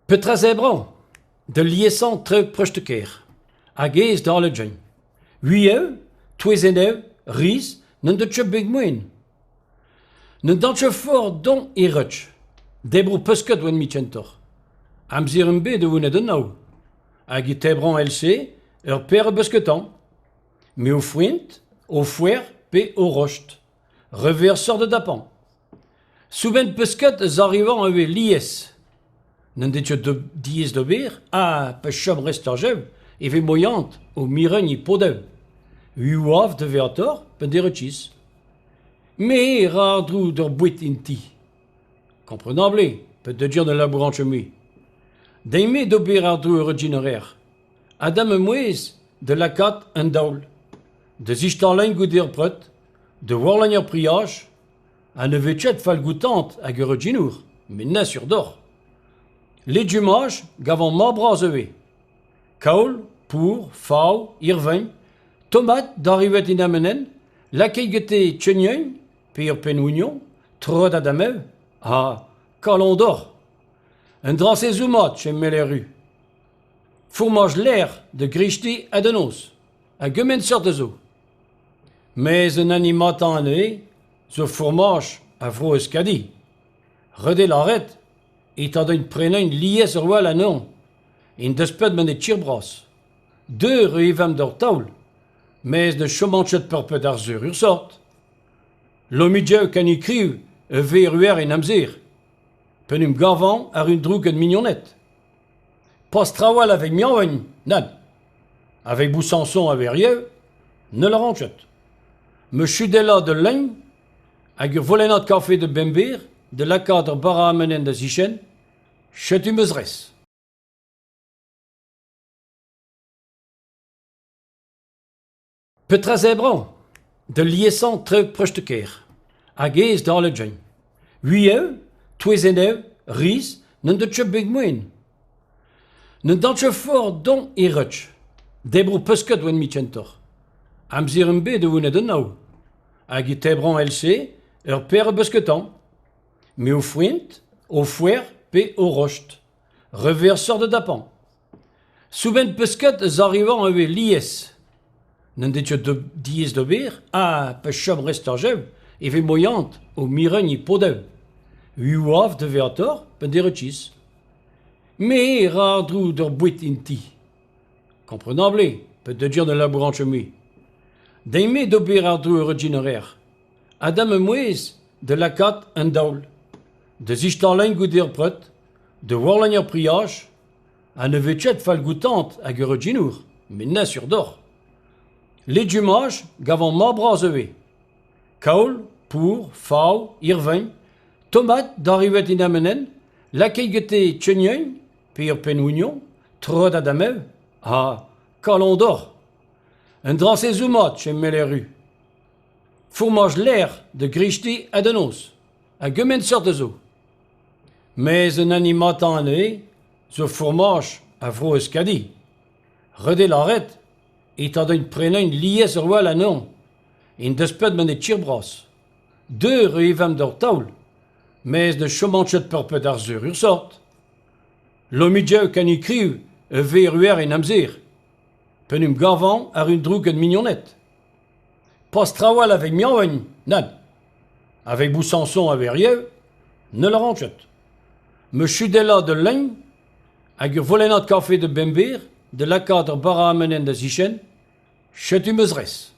Petra zebrañ? D'ul liesañ traoù prest-kaer hag aes da aledjeiñ. Uioù, touezennoù, riz, n'en deus ket bet moaien. Ne dan ket forzh dont e reuch. Debroù pesked oan mui kentoc'h. Amzer am bet da vont d'an aod. Hag e tebran èl-se ur per a besketañ. Me o foent, o foer pe o rost. Rever seurt da dapañ. Soubenn pesked eus arrivañ ivez lies. N'en dez ket diaes d'ober ha pa chom restajev e vez moiant o mireñ e podev. Uav da vezañ pa deretis. Me ra àr-dro d'ur boued en ti. Komprenabl eo pa deuer da labourat ket mui. Deomp-me d'ober àr-dro ur itinéraire. Ha da ma mouezh da lakaat an daol. Da zistaolein goude ar breud, da warlein ar priaj, Ha ne vez ket fallgoutant hag eureugjinour, met na sur deoc'h. Legumaj gavan mat-bras ivez. Kaol, pour, fav, irvin, tomat d'arrivet en amenenn, lakait gete tcheugneun pe ur penn-oignon, treudad amev, ha kalon deoc'h. Un dra-se zo mat, chemel erru. Fourmaj lêr da greisteiz ha da noz, a gement seurt a zo. Mes un animatañ anezhe zo fourmaj a Vro-Euskadi. Ret eo lâret e ta din prenañ lies a-walc'h anezhañ, en desped ma n'eo ket bras. Deur eo evamp d'hor taol, mes ne choman ket peurpet ar sur ur sort. Lomidjev kanikriv e vez erruer en amzer. P'en em gavan àr un dro gant mignoned. Pas trawalc'h aveit miaouañ, nann. Aveit bout Samson a-veriev, ne lâran ket. Ma chudellañ da lein hag ur volennad kafe da bemp-eur da lakaat ar bara-amenenn da zichen, setu ma zres. Petra zebrañ? D'ul liesañ traoù prest-kaer hag aes da aledjeiñ. Uioù, touezennoù, riz, n'en deus ket bet moaien. Ne dan ket forzh dont e reuch. Debroù pesked oan mui kentoc'h. Amzer am bet da vont d'an aod. Hag e tebran èl-se ur per a besketañ. Me o foent, o foer pe o rost. Rever seurt da dapañ. Soubenn pesked eus arrivañ ivez lies. N'en dez ket diaes d'ober ha pa chom restajev e vez moiant o mireñ e podev. Uav da vezañ pa deretis. Me ra àr-dro d'ur boued en ti. Komprenabl eo pa deuer da labourat ket mui. Deomp-me d'ober àr-dro ur itinéraire. Ha da ma mouezh da lakaat an daol. Da zistaolein goude ar breud, da warlein ar priaj, Ha ne vez ket fallgoutant hag eureugjinour, met na sur deoc'h. Legumaj gavan mat-bras ivez. Kaol, pour, fav, irvin, tomat d'arrivet en amenenn, lakait gete tcheugneun pe ur penn-oignon, treudad amev, ha kalon deoc'h. Un dra-se zo mat, chemel erru. Fourmaj lêr da greisteiz ha da noz, a gement seurt a zo. Mes un animatañ anezhe zo fourmaj a Vro-Euskadi. Ret eo lâret e ta din prenañ lies a-walc'h anezhañ, en desped ma n'eo ket bras. Deur eo evamp d'hor taol, mes ne choman ket peurpet ar sur ur sort. Lomidjev kanikriv e vez erruer en amzer. P'en em gavan àr un dro gant mignoned. Pas trawalc'h aveit miaouañ, nann. Aveit bout Samson a-veriev, ne lâran ket. Ma chudellañ da lein hag ur volennad kafe da bemp-eur da lakaat ar bara-amenenn da zichen, setu ma zres.